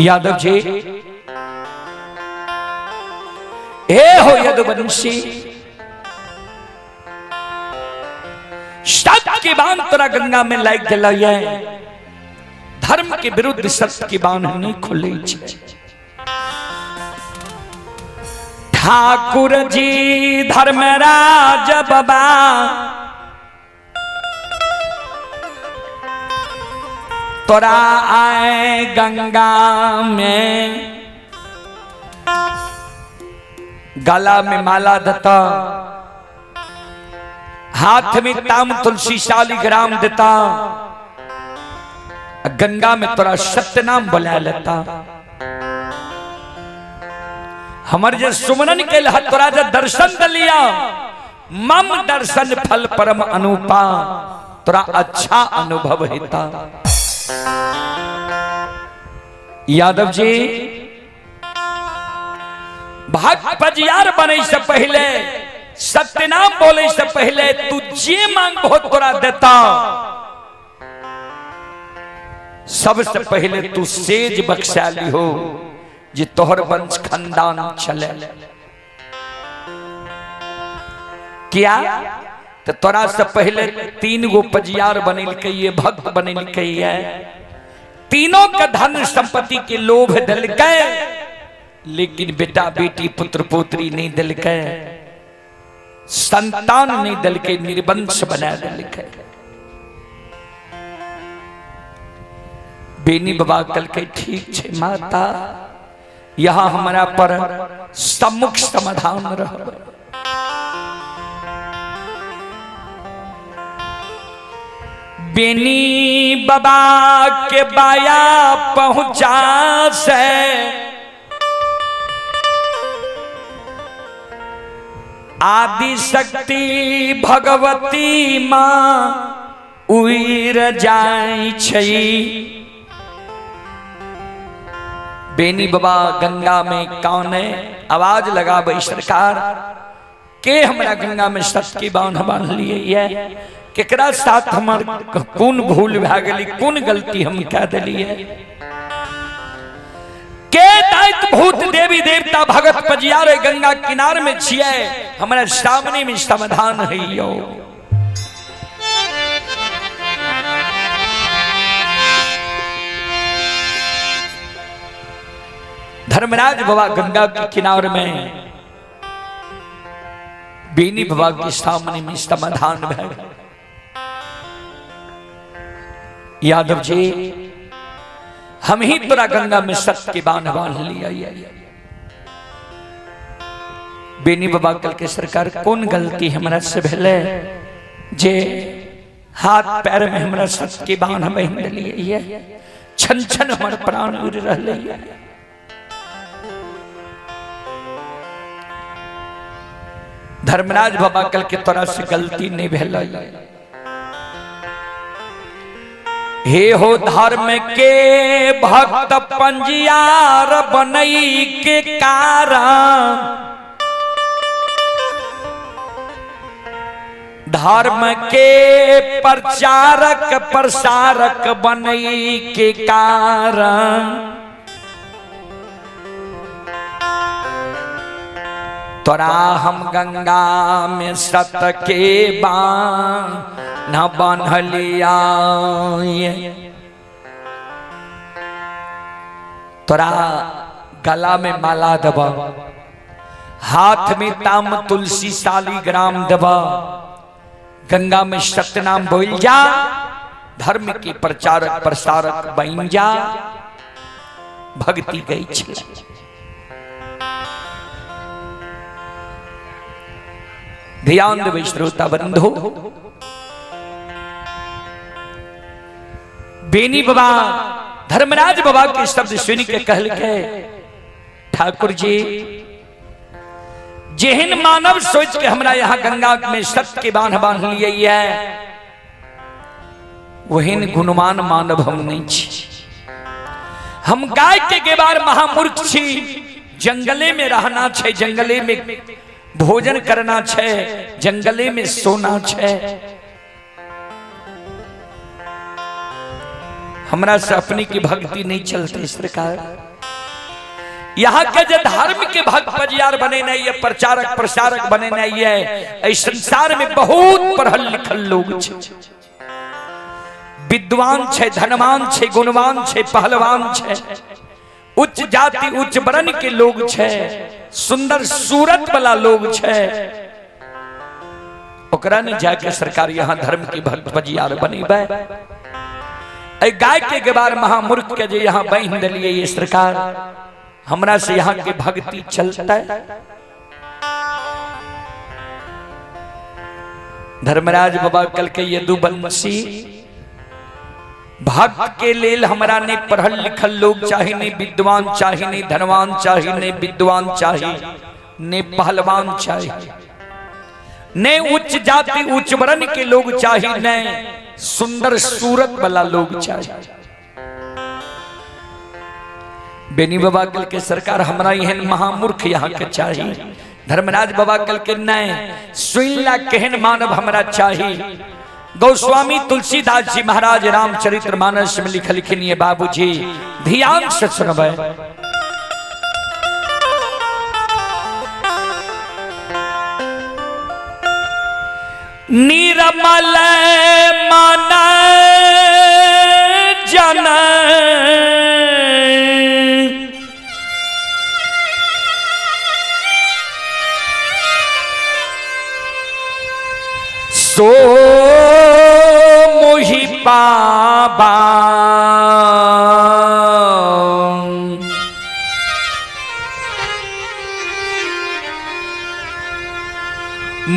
यादव जी, हे हो यदुवंशी, सत्य के बांध तोरा गंगा में लाग गेल। धर्म के विरुद्ध सत्य के बांध नहीं खुले। ठाकुर जी धर्मराज बाबा तोरा आए गंगा में गला में माला देता, हाथ में ताम तुलसी शालिग्राम देता, गंगा में तोरा सत्य नाम बुला लेता। हमर जे सुमरन के तोरा जे दर्शन दिलिया, मम दर्शन फल परम अनुपा, तोरा अच्छा अनुभव हेता। यादव जी, भक्त पजियार बने से पहले, सत्यनाम बोले से पहले, तू जे मांग बहुत तोरा देता। सबसे पहले तू सेज बख्शाली हो जे तोहर वंश खानदान चले। क्या तो तोरा से पहले 3 गो पजियार बनेलकै ये, भक्त बनेलकै ये, तीनों के धन संपत्ति के लोभ दिलकै, लेकिन बेटा बेटी पुत्र पुत्री नहीं दिलकै, संतान नहीं दिलकै, निर्वंश बना दिलकै। बेनी बाबा कहलकै ठीक छै माता, यहाँ हमारा पर सम्मुख समाधान रहबै। बेनी बाबा के बाया पहुंचा से आदि शक्ति भगवती माँ उड़ जाय छै। बेनी बाबा गंगा में काने आवाज लगाबै, सरकार के हमरा गंगा में सत के बांध बांध लिए ये, केकरा साथ हमर कोन भूल भए गेली, कोन गलती हम कह देलिए, के दायित्व भूत देवी देवता भगत पजियारे गंगा किनार में छिए, हमरा सामने में समाधान है यो। धर्मराज बाबा गंगा के किनार में बेनी बाबा के सामने में समाधान भए। यादव जी, हम ही तोरा गंगा में सत्य के बांध बांध लिया। बेनी बाबा कल के सरकार कौन गलती हमरा से भेले जे हाथ पैर में हमरा सत्य के बांध बांध लिए, छन छन हमर प्राण उड़ रहले। धर्मराज बाबा कल के तोरा से गलती नहीं भेल। हे हो धर्म के भक्त पंजियार बनई के कारण, धर्म के प्रचारक प्रसारक बनई के कारण, तोरा हम गंगा में सत के बांध न बांधलिया, तोरा गला में माला देब, हाथ में ताम तुलसी शालिग्राम देब, गंगा में सत्यनाम बोल जा, धर्म के प्रचारक प्रसारक बन जा। भक्ति गई छे। ध्यान देबै श्रोता बंधु, बेनी बाबा धर्मराज बाबा के शब्द सुन के कहलकै, ठाकुर जी जेहन मानव सोच के हमरा यहाँ गंगा में सत्य के बांध बांध लिए है, वहन गुणवान मानव हम नहीं छी। हम गाय के गेबार महामूर्ख छी, जंगले में रहना छे, जंगले में भोजन करना छे, जंगले में सोना छे। हमरा से अपने की भक्ति नहीं चलती सरकार। यहाँ के जो धर्म के भक्त पजियार बने नहीं है, प्रचारक प्रसारक बने नहीं है, इस संसार में बहुत पढ़ल लिखल लोग छे, विद्वान छे, धनवान छे, गुणवान छे, पहलवान छे, उच्च जाति उच्च वर्ण के लोग छे, सुंदर सूरत वाला लोग छे, ओकरा ने जाके सरकार यहाँ धर्म की भक्त पजियार बनेबै। गाय के गवार महामूर्ख के जे यहाँ बांध दिलिए ये सरकार, हमरा से यहाँ के भक्ति चलता है। धर्मराज बाबा कल के यदुवंशी भक्त के लेल हमरा ने पढ़ल लिखल लोग चाही, नहीं विद्वान चाही, नहीं धनवान चाही, नहीं विद्वान चाही, ने पहलवान चाही, ने उच्च जाति उच्च वर्ण के लोग चाही, ने सुंदर सूरत वाला लोग चाही। बेनी बाबा कल के सरकार हमरा एहन महामूर्ख यहाँ के चाही। धर्मराज बाबा कल के नहीं सुनला केहन मानव हमरा चाही। गोस्वामी तुलसीदास जी महाराज रामचरित्र मानस में लिखलखिन ये बाबूजी ध्यान से सुनबै। निरमल मन जन सो मोहि पाबा,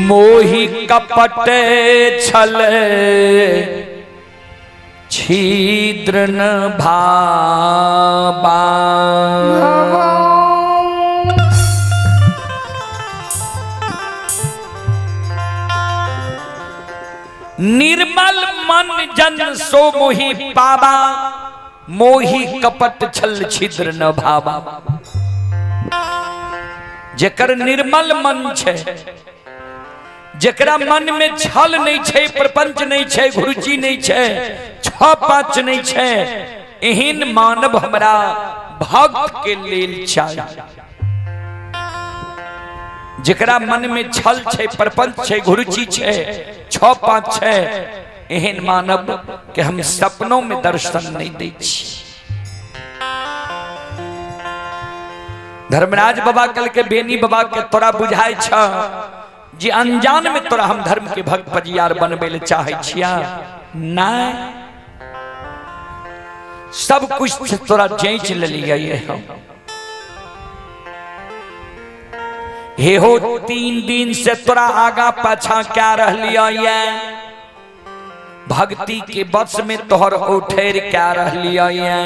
मोहि कपट छल छिद्र न भाबा। निर्मल मन जन सो मोहि पाबा, मोहि कपट छल छिद्र न भाबा। जेकर निर्मल मन छे, जेकरा मन में छल नहीं छे, प्रपंच नहीं छे, घुरुचि नहीं छे, छह पांच नहीं छे, एहन मानव हमरा भक्त के लेल चाहिए। जेकरा मन में छल छे, प्रपंच छे, घुरुचि छे, छह पांच छे, एहन मानव के हम सपनों में दर्शन नहीं दै छी। धर्मराज बाबा कल के बेनी बाबा के तोरा बुझाय छ जे अनजान में तोरा हम धर्म के भक्त पजियार बनबै ले चाहै छिया, नहीं सब कुछ तोरा जांच लेलियै ये हम। हे हो 3 दिन से तोरा आगा पाछा क्या रहलियै ये, भक्ति के बस में तोहर उठेर क्या रहलियै ये।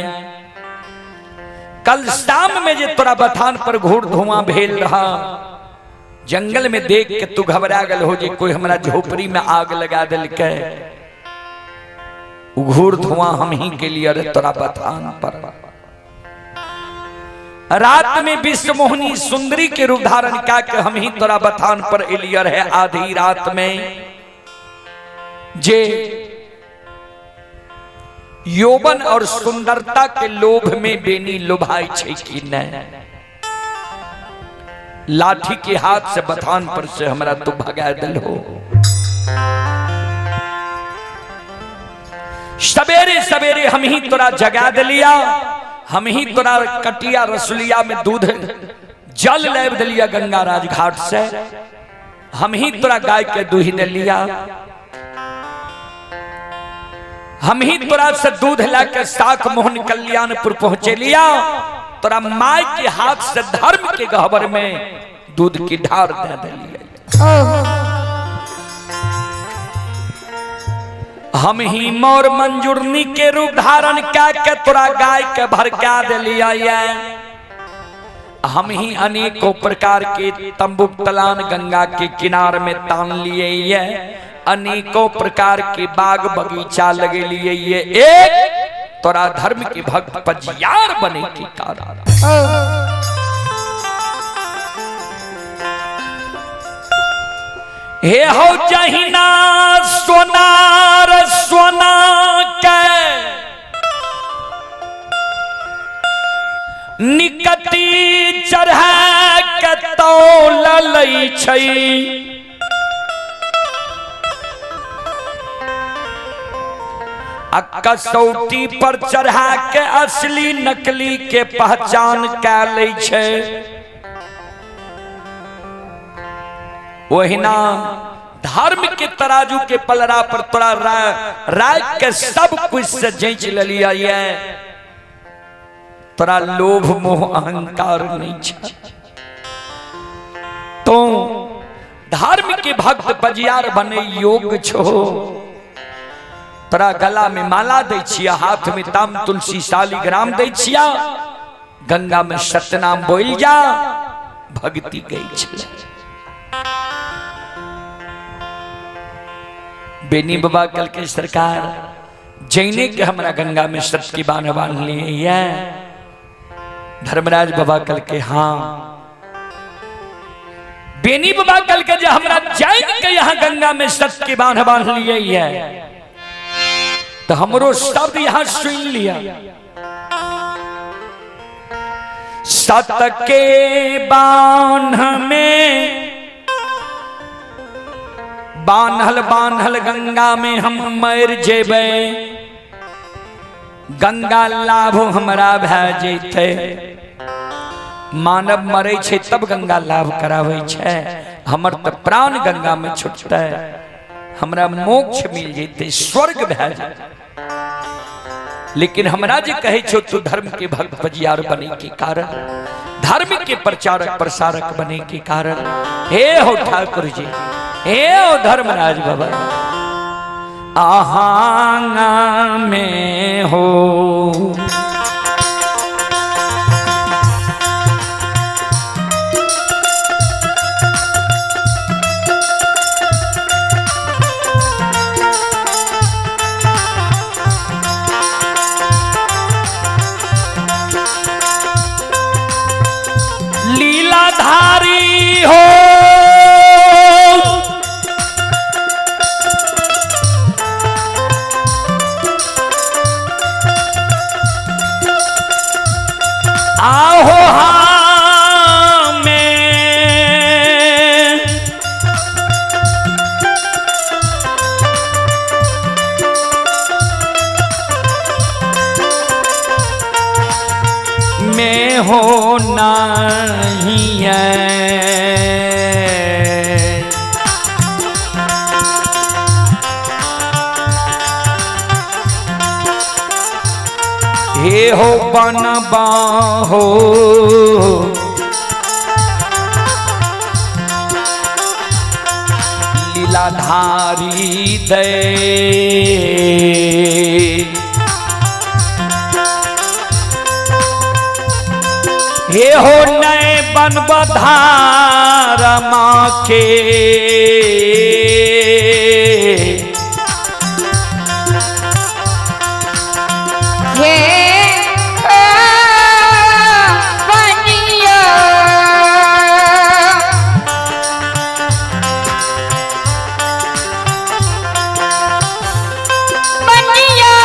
कल शाम में जे तोरा बथान पर घूर धुआं भेल रहा, जंगल में देख के तू घबरा गल हो जे कोई हमरा झोपड़ी में आग लगा दिलकै, घूर धुआं हम ही के लिए रे तोरा बथान पर। रात में विश्व मोहिनी सुंदरी के रूप धारण का के हम ही तोरा बथान पर एलियर है आधी रात में। जे यौवन और सुंदरता के लोभ में बेनी लोभाई छे कि नहीं, लाठी के हाथ से बथान पर से हमरा तू भगा दिल हो। सवेरे सवेरे हम ही तोरा जगा दिलिया, हम ही तोरा कटिया रसुलिया में दूध जल लाब दिलिया गंगा राज घाट से, हम ही तोरा गाय के दूही दिलिया, हम ही तोरा से दूध लाके साख मोहन कल्याणपुर पहुंचे लिया, तोरा माय के हाथ से धर्म के गहबर में दूध की ढार दे दिलिया। हम ही मोर मंजूरनी के रूप धारण क्या के तोरा गाय के भरका दिलिया, हम ही अनेकों प्रकार के तंबू तलान गंगा के किनार में तान लिए ये, अनेकों प्रकार के बाग बगीचा लगे लिए ये, एक तोरा धर्म के भक्त पजियार बने के कारण। हे हो जहिना सोनार सोना के छै। आ कसौटी पर चढ़ा के असली नकली के पहचान कै लै छै। ओहिना धर्म के तराजू के पलड़ा पर तोरा राख के सब कुछ से जांच लेलियै ये, तोरा लोभ मोह अहंकार नहीं छै। तो धर्म के भक्त बजियार बने योग्य छो। तोरा गला में माला दै छिया, हाथ में ताम तुलसी शालिग्राम दै छिया, गंगा में सतनाम बोल जा, भक्ति गई छे। बेनी बाबा कल के सरकार जैने के हमरा गंगा में सत की बांध बांध लिए है। धर्मराज बाबा कल के हाँ। बेनी बाबा कल के जो हमरा जैन के यहाँ गंगा में सत की बांध बांध लिए है, तो हमरो शब्द यहाँ सुन लिया। सत के बांध में बान्हल बान्हल गंगा में हम मर जेबै, गंगा लाभ हमरा भए जेतै। मानव मरे छै तब गंगा लाभ कराबै छै, हमर तऽ प्राण गंगा में छुटतै, हमरा मोक्ष मिल जेतै, स्वर्ग भए जेतै। लेकिन हमरा जे कहै छौ तू धर्म के भक्त बजियार बने के कारण, धर्म के प्रचारक प्रसारक बने के कारण, हे हो ठाकुर जी, हे हो धर्मराज बाबा, आहांगा में हो लीलाधारी हो, आहो हमें में हो नहीं है। हे हो बनबा हो लीलाधारी दे, हे हो नए बनबधार माँ के, हे बनिया बनिया,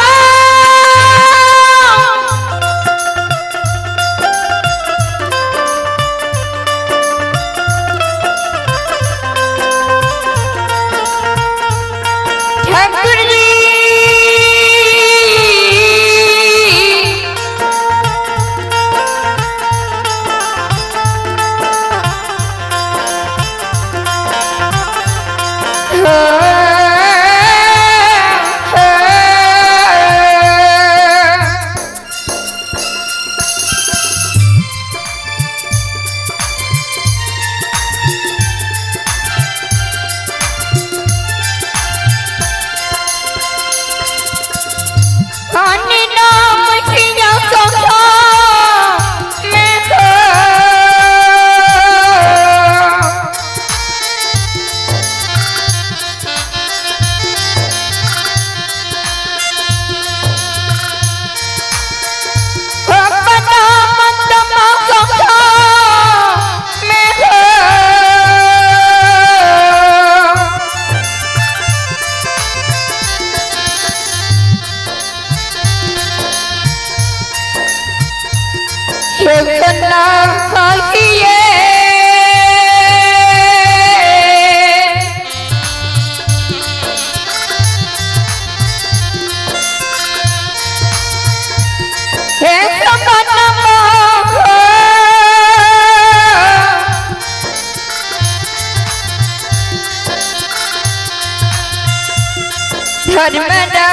धर्मराजा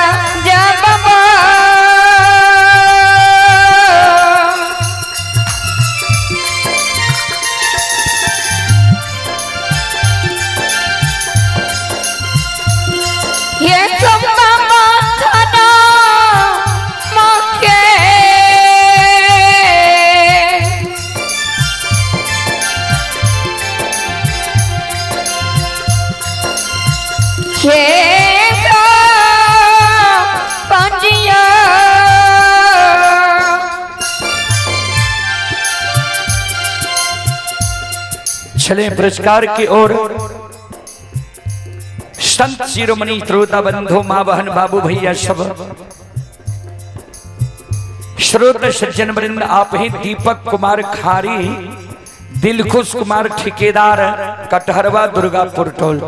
बाबा। ये खम्बा माथा मोके हे पंजिया। चले पुरस्कार की ओर। संत शिरोमणि श्रोता बंधु माँ बहन बाबू भैया सब श्रोत सज्जन वृंद, आप ही दीपक कुमार खारी, दिलखुश कुमार ठेकेदार, कटहरवा दुर्गापुर टोल।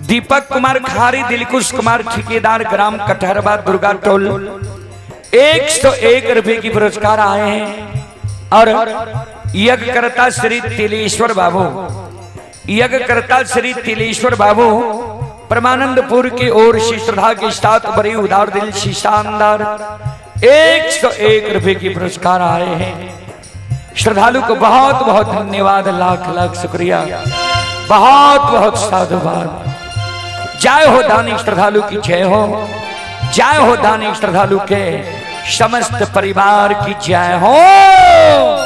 दीपक कुमार खारी, दिलखुश कुमार ठेकेदार, ग्राम कटहरवा दुर्गा टोल, 101 रुपए की पुरस्कार आए हैं। और यज्ञकर्ता श्री तिलेश्वर बाबू, यज्ञकर्ता श्री तिलेश्वर बाबू परमानंदपुर की ओर से श्रद्धा के साथ बड़ी उदार दिल से शानदार 101 रुपए की पुरस्कार आए हैं। श्रद्धालु को बहुत बहुत धन्यवाद, लाख लाख शुक्रिया, बहुत बहुत साधुवाद। जय हो दानी श्रद्धालु की जय हो, जय हो दानी श्रद्धालु के समस्त परिवार की जय हो।